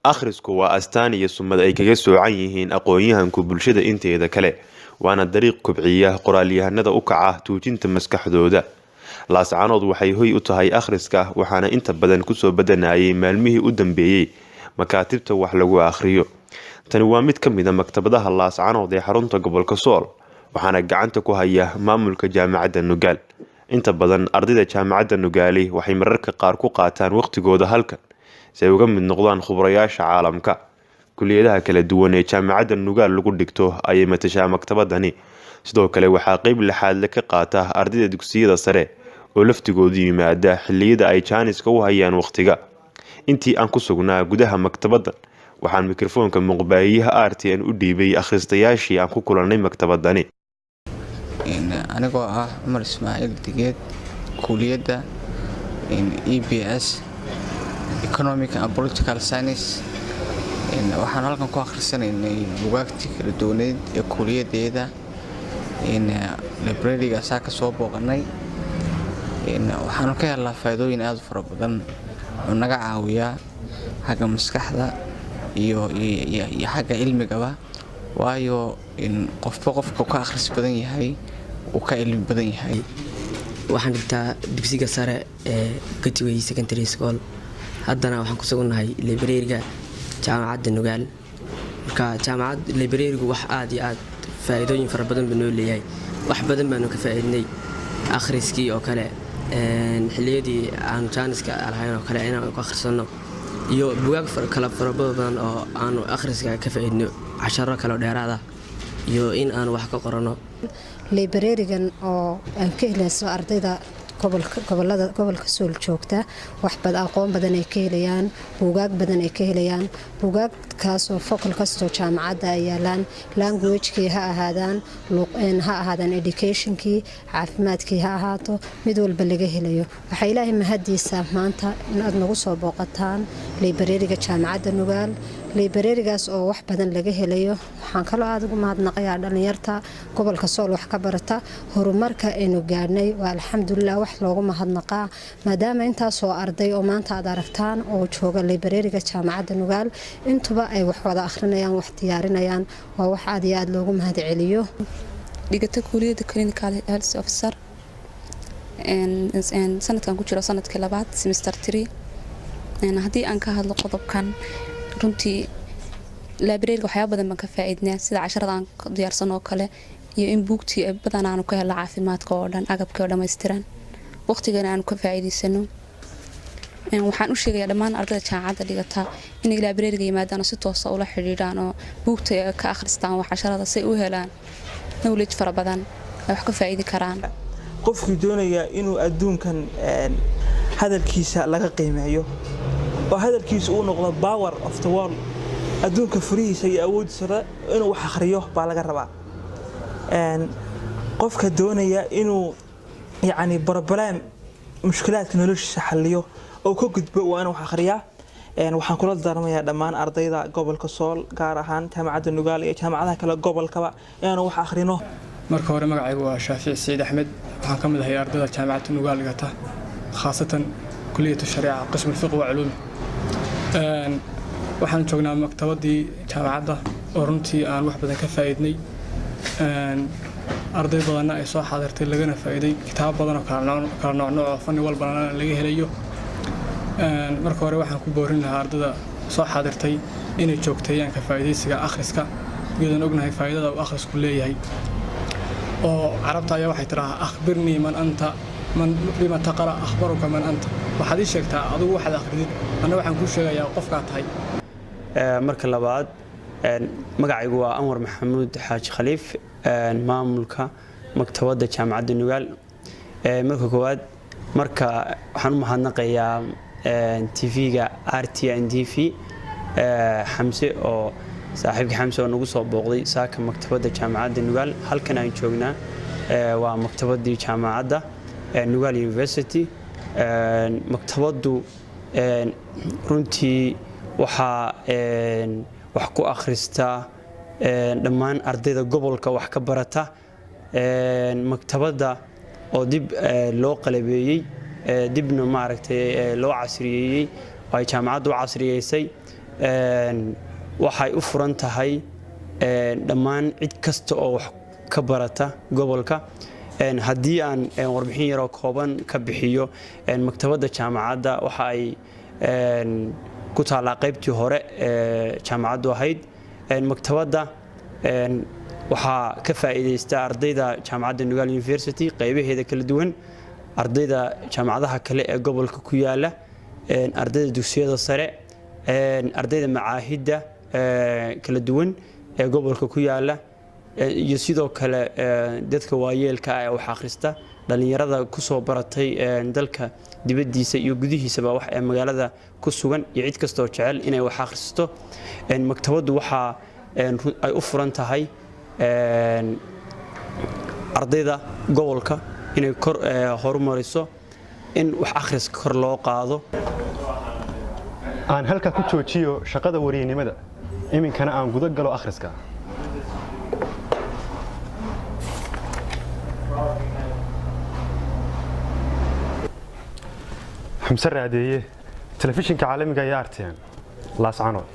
Akhrisku waa astaan iyo sumad ay kaga soocan yihiin aqoonyahanku bulshada inteeda kale, waana dariiq kobciya qoraalyahanada u kaca tuujinta maskaxdooda. Laascaanood waxay hoy u tahay akhriska, waxaana inta badan kusoo badanayay maalmihii u dambeeyey makaatibta wax lagu akhriyo. Tani waa mid ka mid a maktabadaha Laascaanood ee xarunta gobolka Sool, waxaana gacanta ku haya maamulka Jaamacadda Nugaal. Inta badan ardayda Jaamacadda Nugaali waxay mararka qaar ku qaataan waqtigooda halkan si ay uga mid noqdaan khuburayaasha caalamka. Kuliyadaha kala duwan ee Jaamacadda Nugaal lagu dhigto ayay matashaa maktabadani. Sidoo kale waxaa qeyb lixaadle ka qaata ardayda dugsiyada sare oo laftigoodu yimaada xilliyada ay jaaniska u hayaan waqtiga. Intii aan ku sugnaa gudaha maktabaddan, waxaan mikrofoonka muuqbaahiyaha RTN u dhiibay akhristayaashii aan ku kulannay maktabadani. Anigoo ah Cumar Ismaaciil Digeed, kuuliyadda EBS, Economic and Political Science, waxaan halkan ku akhrisanaynay bugaagtii kala duwaneyd ee kuuliyadeeda. Library-ga saa ka soo booqanay, waxaanu ka helnaa faa'iidooyin aad u fara badan. Wuxuu naga caawiyaa xagga maskaxda iyo xagga cilmigaba, waayo qofba qofka ka akhris badan yahay uu ka cilmi badan yahay. Waxaan dhigtaa dugsiga sare ee Gateway Secondary School. Haddana waxaan ku sugannahay library-ga Jaamacadda Nugaal. Marka jaamacad library-gu wax aad iyo aad faa'iidooyin fara badan buu noo leeyahay. Wax badan baanu ka faa'iidnay, akhriskii oo kale, xilliyadii aanu jaaniska lahayn oo kale inaan ku akhrisanno, iyo bugaag kala fara badan oo aanu akhriska ka faa'iidno, casharo kale oo dheeraad ah, iyo in aanu wax ka qoranno. Library-gan oo aan ka helayso ardayda gobolada gobolka Sool joogta waxbad aqoon badan ay ka helayaan, buugaag badan ay ka helayaan, buugaagkaasoo faculty kastoo jaamacadda ay yaalaan, language-kii ha ahaadaan, ha ahaadaan education-kii, caafimaadkii ha ahaato, mid walba laga helayo. Waxaa Ilaahay mahadiisa maanta inaad nagu soo booqataan library-ga Jaamacadda Nugaal, library-gaas oo wax badan laga helayo. Waxaan kaloo aada ugu mahadnaqayaa dhalinyarta gobolka Sool wax ka barata. Horumarka aynu gaadhnay waa alxamdulilah, wax loogu mahadnaqaa, maadaama intaasoo arday oo maanta aad aragtaan oo jooga library-ga Jaamacadda Nugaal intuba ay wax wada akhrinayaan, wax diyaarinayaan. Waa wax aad iyo aada loogu mahad celiyo. Dhigata kuuliyadda clinical health officer, sanadkan ku jiro sanadkii labaad, semester 3. Haddii aan ka hadlo qodobkan, runtii library-ga waxyaaba badan baan ka faa'iidnaa, sida casharada aan diyaarsan oo kale, iyo in buugtii badan aanu ka helno, caafimaadka oo dhan, agabkii oo dhammaystiran, waqtigana aanu ka faa'iidaysano. Waxaan u sheegayaa dhammaan ardayda jaamacadda dhigata inay library-ga yimaadaan oo si toosa ula xidhiidhaan oo buugta ka akhristaan wax casharada, si ay u helaan knowledge fara badan ay wax ka faa'iidi karaan. Qofkii doonaya inuu adduunkan hadalkiisa laga qiimeeyo oo hadalkiisa uu noqdo power of the world, adduunka furihiisa iyo awoodiisa, inuu wax akhriyo baa laga rabaa. Qofka doonaya inuu yacni problem, mushkilaadka noloshiisa xalliyo oo ka gudbo, waa inuu wax akhriyaa. Waxaan kula darmayaa dhammaan ardayda gobolka Sool, gaar ahaan Jaamacadda Nugaal iyo jaamacadaha kale gobolkaba, inaanu wax akhrino. Marka hore, magacaygu waa Shaafici Saciid Axmed. Waxaan ka mid ahay ardayda Jaamacadda Nugaal dhigata, khaasatan kuliyatu shariica, qismu fiqh wa culuumi. Waxaan joognaa maktabadii jaamacadda oo runtii aan wax badan ka faa'iidnay, arday badanna ay soo xaadirtay, lagana faa'iiday kitaabo badan oo kala noocnooc oo fanni walbana laga helayo. Marka hore, waxaan ku boorin lahaa ardada soo xaadirtay inay joogteeyaan ka faa'iidaysiga akhriska, iyadoon ognahay faa'iidada uu akhrisku leeyahay, oo Carabta ayaa waxay tidhahaa: "أخبرني من أنت من بما تقرأ أخبرك من أنت." Waxaad ii sheegtaa adigu waxaad akhridid, anna waxaan kuu sheegayaa qofkaa tahay. Marka labaad, magacaygu waa Anwar Maxamuud Xaaji Khaliif, maamulka maktabadda Jaamacadda Nugaal. Marka koowaad, marka waxaan u mahadnaqayaa TV-ga RTN TV, Xamse oo saaxiibka Xamse oo nagu soo booqday saaka maktabadda Jaamacadda Nugaal. Halkan aan joognaa waa maktabaddii Jaamacadda Nugaal University. Maktabaddu runtii waxaa wax ku akhristaa dhammaan ardayda gobolka wax ka barata. Maktabadda oo dib loo qalabeeyey, dibna maaragtay loo casriyeeyey oo ay jaamacaddu u casriyeysay. Waxay u furan tahay dhammaan cid kasta oo wax ka barata gobolka. Haddii aan warbixin yaroo kooban ka bixiyo maktabadda jaamacadda, waxa ay ku taallaa qaybtii hore ee jaamacaddu ahayd. Maktabadda waxaa ka faa'iidaysta ardayda jaamacadda Nugaal University qaybaheeda kala duwan, ardayda jaamacadaha kale ee gobolka ku yaala, ardayda dugsiyada sare, ardayda macaahidda kala duwan ee gobolka ku yaala, iyo sidoo kale dadka waayeelka ah ee wax akhrista, dhallinyarada kusoo baratay dalka dibaddiisa iyo gudihiisaba wax ee magaalada ku sugan, iyo cid kastoo jecel inay wax akhristo. Maktabaddu waxaa ay u furan tahay ardayda gobolka inay kor horumariso, in wax akhriska kor loo qaado. Aan halkaa ku joojiyo shaqada wariyanimada, iminkana aan guda galo akhriska. Xamse Raadeeye, telefishinka caalamiga ee RTN, Laascanood.